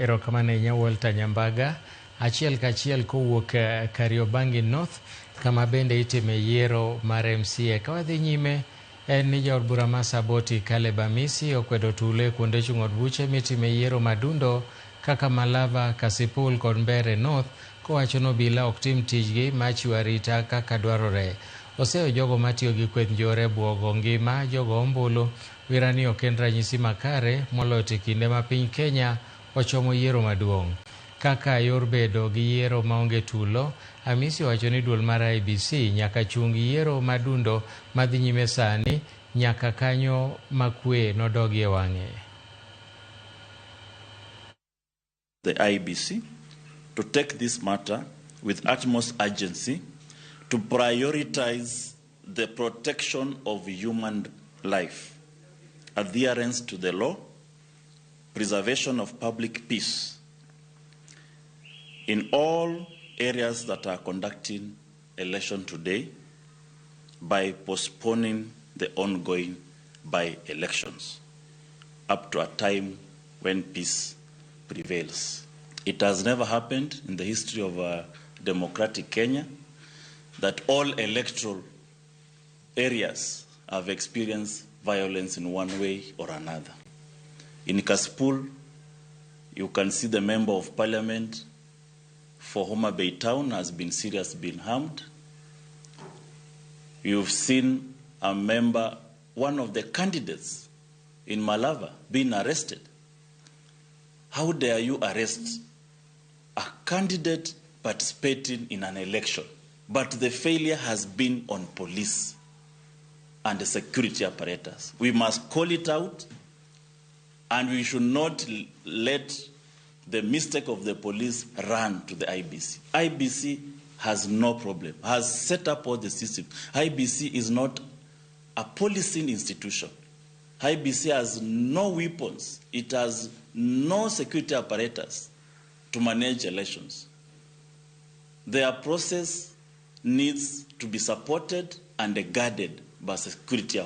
Erokamano ahinya Walter Nyambaga. Achiel kachiel kowuok Kariobangi North kama bende itime yiero mar MCA. Ka wadhi nyime en ni jaod bura ma Saboti Caleb Amisi okwedo tulo e kuonde chung' od buche mitime yiero madundo kaka Malava, Kasipul kod Mbeere North kowacho ni obila ok tim tijgi mar chiwo arita kaka dwarore. Oseyo jogo matiyo gi kweth njore buogo ngima jogo ombulu wira ni ok en ranyisi makare moloyo to e kinde ma piny Kenya ochomo yiero maduong'. Kaka yor bedo gi yiero maonge tulo, Amisi owacho ni duol mar IEBC nyaka chung yiero madundo madhi nyime sani nyaka kanyo ma kwe nodogie wang'e. The IEBC to take this matter with utmost urgency, to prioritize the protection of human life, adherence to the law, preservation of public peace in all areas that are conducting election today by postponing the ongoing by-elections up to a time when peace prevails. It has never happened in the history of democratic Kenya that all electoral areas have experienced violence in one way or another. In Kasipul, you can see the member of parliament for Homa Bay Town has been seriously been harmed. You've seen a member, one of the candidates in Malava, being arrested. How dare you arrest a candidate participating in an election? But the failure has been on police and the security apparatus. We must call it out, and we should not let the mistake of the police run to the IEBC. IEBC has no problem, has set up all the systems. IEBC is not a policing institution. IEBC has no weapons. It has no security apparatus to manage elections. Their process needs to be supported and guarded by security.